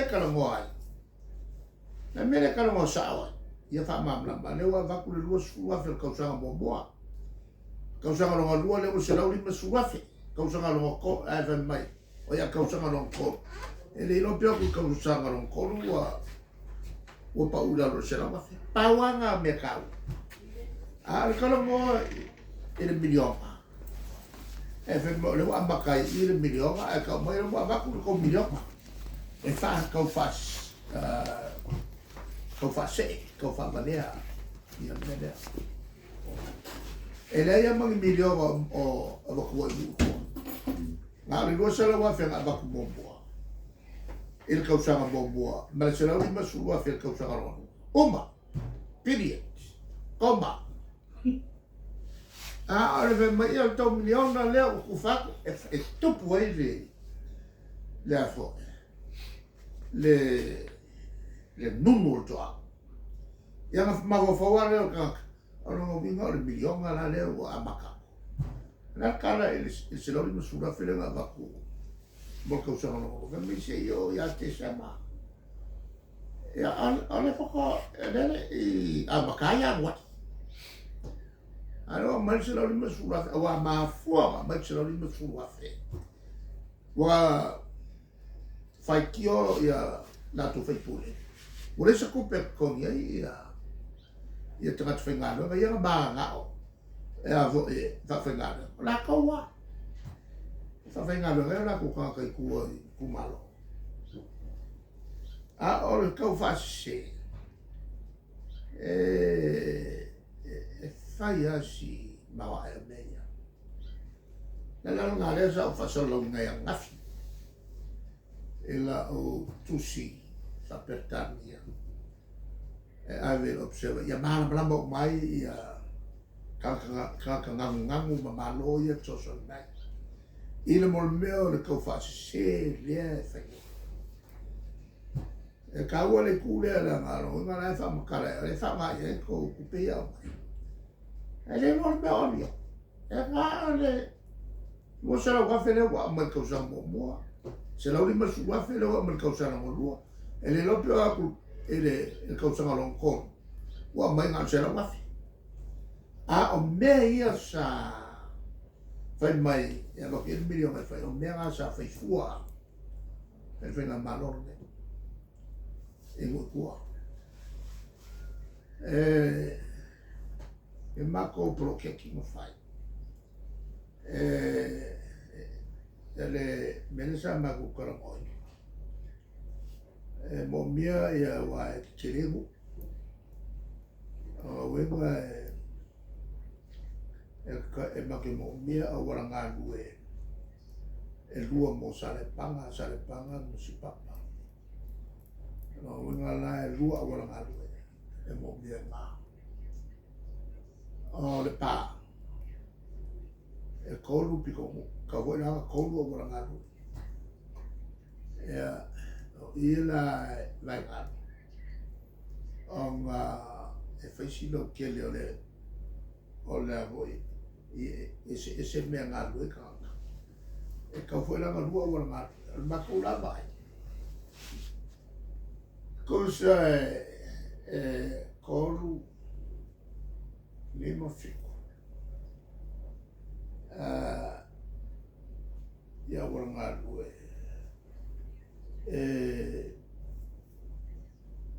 lea e talanoa ai? Le a le mea lea e talanoa sao ai? Ia faamalamalama, lea ua avatu le 20,000 o le tausaga muamua, tausaga lona lua lea ua 150,000, tausaga lona tolu, ae fai mai, o ia tausaga lona tolu. E le iloa pe oo atu i le tausaga lona tolu ua ua pau i lalo i le 100,000. Pau lava na o mea taua. A o le talanoa i le miliona, e fai mai o lea ua amata ai i i le miliona ae tau mai o lea ua avatu le tou miliona. E faa, tau faa, tau faasee, tau faavalea ia le mea lea. E leai lava ma ni miliona o avatua i nuu i tua. Na o le 200,000 na avatu muamua i le tausaga muamua ma le 150,000 i le tausaga lona lua. Uma! Period. Koma. A o le fai mai, ia o le tou miliona lea ua tufa atu e tupu ai le, le a foi, le, le nunu o le toau. Ia ona mafaufau lava lea o le tagata, o lona uiga o le miliona la lea ua amata atu. O le a le tala i le 150,000 lea na avatu mo le tausaga lona lua? Fai mai se i oo ia Tesema. Ia, o le faatoa, lea le i amata ai Ianuari. A o lea ua aumai le 150,000, aua mafua ona aumai le 150,000, ua faitio ia latou faipule, ua leai se tupe e totogi ai ia ia tagata faigaluega ia na mananao e a foi e faafaigaluega. O latou lava e faafaigaluega ai o latou tagata i tua i itumalo. A o le tau faasese, e fai lava si maoae o mea ia. O le ala lena lea sa ou faasalalauina ai ananafi i lau tusi faa-Peretania e ave i le Observer ia malamalama uma ai ia tagata nagunangu ma Malo ia e fesoasoani mai i le mea o le tau faasese lea e fai nei. E taua le itu lea leaga o lona uiga o la e faamatala o lea e faaaoga i ai tou tupe ia e aumai. Ae le iloa le mea o alu i ai. E na o le 200,000 lea ua aumai i le tausaga muamua, 150,000 lea ua aumai i le tausaga lona lua, e le iloa pe oo atu i le tausaga lona tolu ua aumai na o le 100,000. A o mea ia sa fai mai e avatu i ai le miliona e fai, o mea na sa fai fua e le Faigamalo lenei i nuu i tua. E matou poloketi na fai, e le mea lea sa matou talanoaina, e moomia ia aua e tetele nuu. O uiga e matou te moomia auala galue e lua mo Salepaga, Salepaga ma Sipapa. O lona uiga la e lua auala galue e moomia i ina. O Lepa, e tolu pitonuu, tatau foi la ona tolu auala galue. Ia, o i la e Vaigalu, ona e fai si lautele o le o le a foi, e eseese mea e galulue ai tagata. E tatau foi la ona lua auala galue. O le matou la vaai, tusa e 3, 5, 7 i auala galue e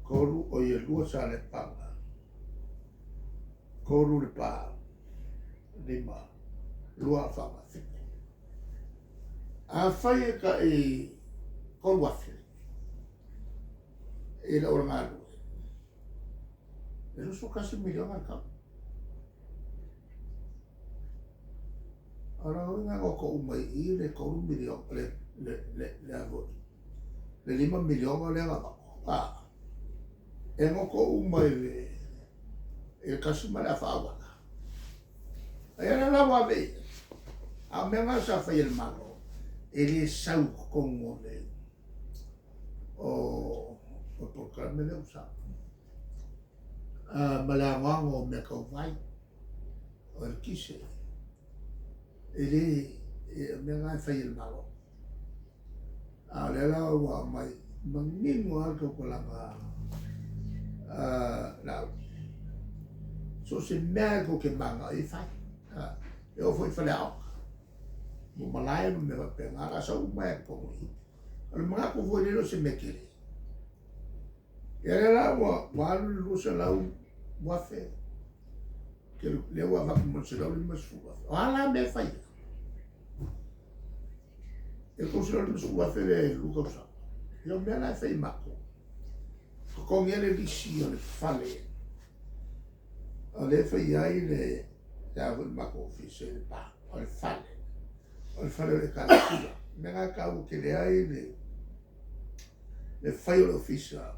3, oi e 2 Salepaga, 3 Lepa, 5, 2 Afaga, 7. Afai e tai 3,000 i le auala galue, e 21 miliona le tau. O lona uiga e goto uma i i le 3 miliona, le, le, le, le, a foi, le 5 miliona lea na avatu. A, e goto uma i le, i le tasi ma le afa auala. Ae lea la ua ave i ai. A o mea na sa fai e le Malo, e le sau i totonu o le, o, o polokalame lea ua sau. Ma le anoano o mea tau vai, o eletise, e le, o mea na e fai e le Malo. A o lea la ua aumai. Manino lava le tautalaga a Laauli, so o se mea lava e tou te mananao i ai, fai. E oo foi i faleaoga, mo malae ma mea faapena, o le a sau uma lava i totonu i i. O le manatu foi lea e le o se mea tele. Ia lea la ua alu le $200,000, lea ua avatu ma le $150,000. O a la mea e fai ai? E $350,000 lea i le 2 tausaga. Ia o mea la e fai e matou, totogi ai le lisi o le fale o lea e fai ai le a foi le matou ofisa i Lepa, o le fale, o le fale o le Ekalesia. O le mea lena e taua tele ai le fai o le ofisa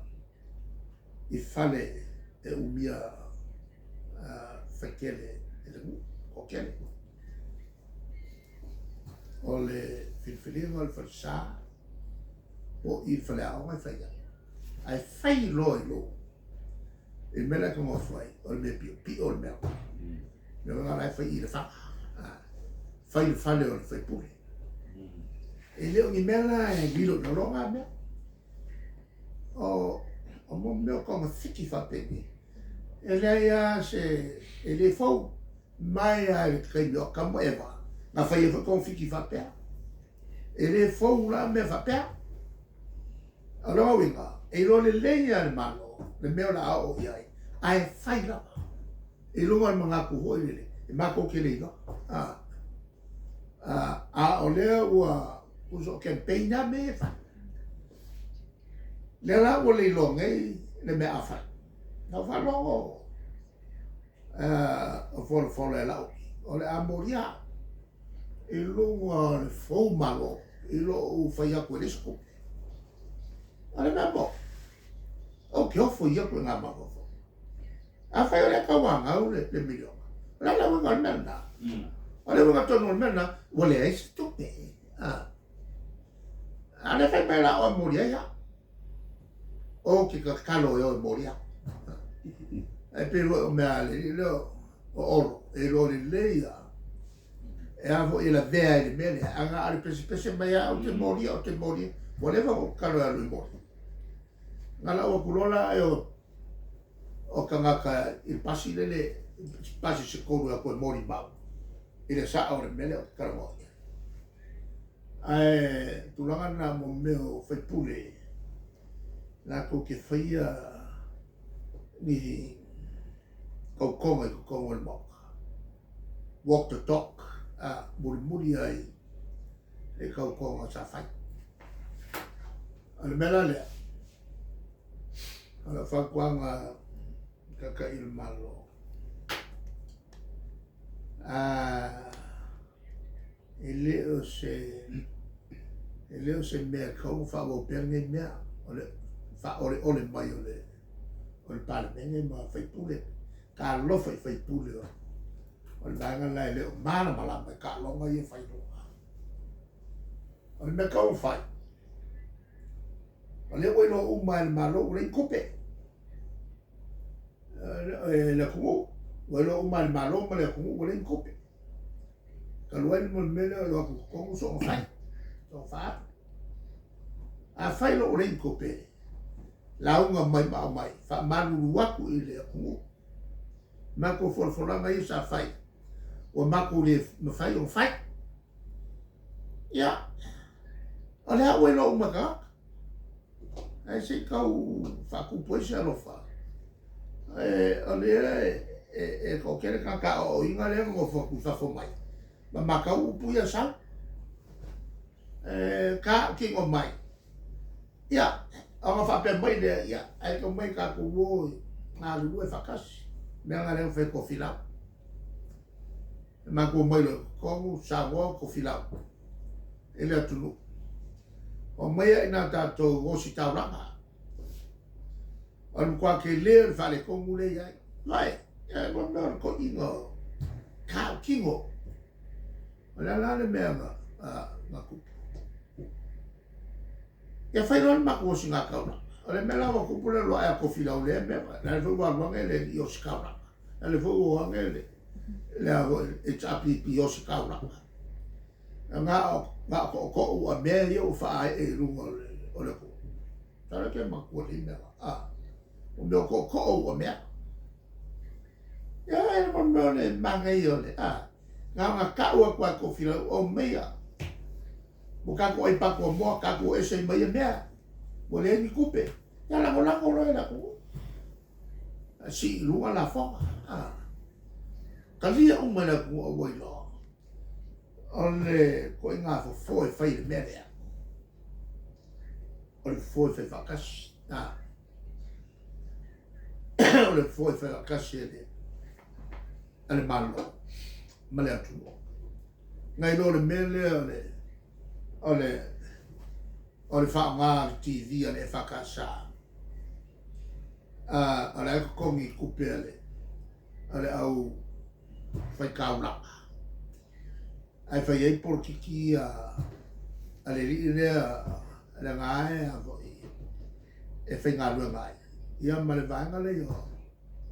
i fale e umia faitele e le nuu, toatele. O le filifiliga o le falesa po o i le faleaoga e fai ai. Ae fai loa i lou, i le mea la e te nofo ai, o le mea piopio o le mea. Le mea la e fai i Lefaga. Fai le fale o le faipule. E le o ni mea la e lilo i lalo na mea. O mo mea o togafiti faapenei, e leai lava se, e le fou, mai lava i le taimi o Atamu ma Eva, na fai ai foi togafiti faapea. E le fou la mea faapea. O lona uiga, e iloa lelei lava e le Malo le mea o le a oo i ai, ae fai lava i luga o le manatu foi lele, e matou te le iloa. A o lea ua tusa o campaign lava mea ia e fai. Lea la ua le iloa nei le mea a fai. Na ou faalogo o folafola e Laauli, o le a molia au i luga o le fou Malo i lou fai atu e leai se tupe. O le mea moni, ou te ofo i ia ituaiga mafaufauga. Afai o lea e tauanau le miliona, o le a le uiga o le mea lena? O le uiga tonu o le mea lena, ua leai se tupe. A o lea e fai mai la oe moli ai au. Ou te tatalo e o e moli au. Ae pei foi o mea a le alii lea o Olo, e iloa lelei lava, e a foi e lavea ai i le mea lea, ae na o le pesepese mai lava, ou te molia, ou te molia. Ua leva ona ou tatalo e alu e moli. Na lau atu loa la o tagata i le pasi lele, pasi se tolu e o atu e molimau i le sao o le mea lea ou te talanoa i ai. Ae tulaga na mo mea o faipule latou te faia ni tautoga i totonu o le Maota. Walk the talk, a mulimuli ai le tautoga sa fai. O le mea la lea, o lau fautuaga i Taitai o le Malo, e le o se e le o se mea e tatau ona faaauau pea lenei mea o le faaoleole mai o le o le Palemene ma faipule. Talofa i faipule o le vaega la e le o malamalama i taaloga ia e fai i luga. O le mea tatau ona fai, o lea ua iloa uma e le Malo ua leai ni tupe. E le atunuu, ua iloa uma e le Malo ma le atunuu ua leai ni tupe. Talu ai le mea lea o le o atu i totonu soona fai, soona faaalu. Afai loa ua leai ni tupe, lauga mai ma aumai, faamalulu atu i le atunuu. Matou folafolaga ia sa fai, ua matou le mafai ona fai. Ia, o lea ua iloa uma e tagata. Ae se i tau faatupu ai se alofa. O lea e toatele tagata aoaoina lea e nonofo atu i fafo mai, ma matau upu ia e sau. E tautino mai, ia, ona faapea mai lea, ia, ae tau mai tatou o e galulue faatasi. O le mea lena lea na fai e Tofilau. E matou omai loa i totonu, saunoa Tofilau i le atunuu. Omaia ina tatou ositaulaga. O le matua tele o le faaletonu lea e i ai. Vai, e mo mea o le toeaina o tautino. O le a la le mea na tupu? Ia fai loa le matou osigataulaga. O le mea la ua tupu le alu ae a Tofilau i lea mea, la foi ua alu ane le alii ositaulaga. La foi ua o ane le a foi HRPP ositaulaga. Na o tootoo a mea ia ua faaee i luga o le atunuu. Masalo e te matua i mea la. A, o mea o tootoo ua mea. Ia, e mo mea o le manaia o le, a, na ona tau atu lava e Tofilau, aumaia, ua tatou ai patuamoa, tatou o ese ai ma ia mea, ua leai ni tupe. Ia lagolago loa e le atunuu. Ae sii i luga lafoga. A, talia uma e le atunuu ua iloa o le ituaiga fofo e fai i le mea lea, o le fofo e fai faatasi. A, o le fofo e fai faatasi e le a le Malo ma le atunuu. Nai lo le mea lea o le o le o le faaaoga o le TV a le EFKS, a o la e totogi i tupe a le a le au faitaulaga ae fai ai polokiki ia a le alii lea le agae a foi e faigaluega ai ia ma le vaega lea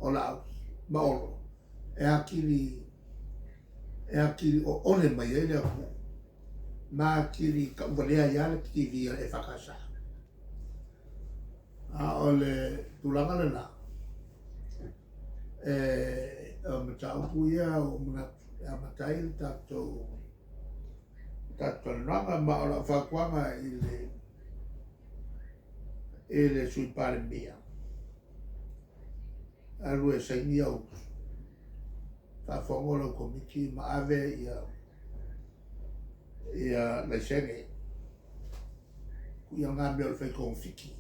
o Laauli ma Olo e atili e atili oone mai ai le atunuu ma atili tauvalea ai lava le TV a le EFKS. A o le tulaga lena, e, o mataupu ia ua ou manatu e amata ai le tatou tatou talanoaga, ma o lau fautuaga i le i le Sui Palemia, alu e saini au faafofoga lau Komiti ma ave ia ia laisene. Ia na mea o le fai togafiti.